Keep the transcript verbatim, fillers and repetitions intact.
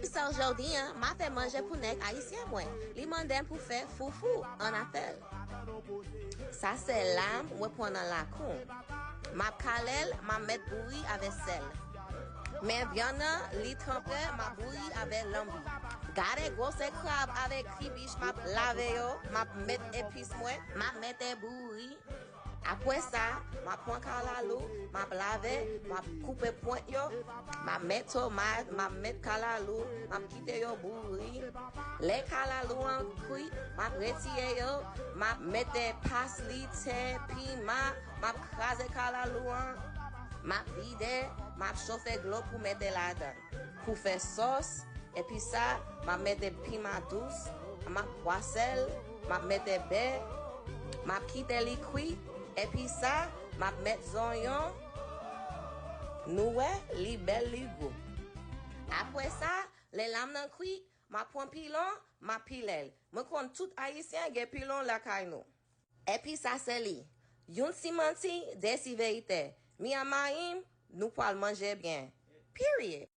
Sa jodi an, m a fè manje pou nèg ayisyen mwen. Li mande m pou fè foufou an apèl. Sa se lam mwen pran nan lakou. M ap kale l, m ap met bouri avè sèl. Men vyann nan, li tranpe, m ap bouri avè lanbi. Gade gwosè krab avè kribich, m ap lave yo, m ap met epis mwen, m ap mete bouri. Apre sa, m ap pran kalalou, m ap lave, m ap koupe pwent yo, m ap met tomat, m ap met kalalou, m ap kite yo bouri. Lè kalalou an kwi, m ap retire yo, m ap mete pasli, ten, piman, m ap kraze kalalou an, m ap vide, m ap chofe dlo pou mete ladan. Pou fè sòs, epi sa, m ap mete piman dous, m ap bwase l, m ap mete bè, m ap kite li kwi, epi sa, m ap met zonyon. Nou wè, li bèl, li gou. Apre sa, lè lam nan kwi, m ap pran pilon, m ap pile l. Mwen konn tout ayisyen gen pilon lakay nou. Epi sa se li. Youn ti manti, de ti verite. Mi a mayi m, nou pral manje byen. Period.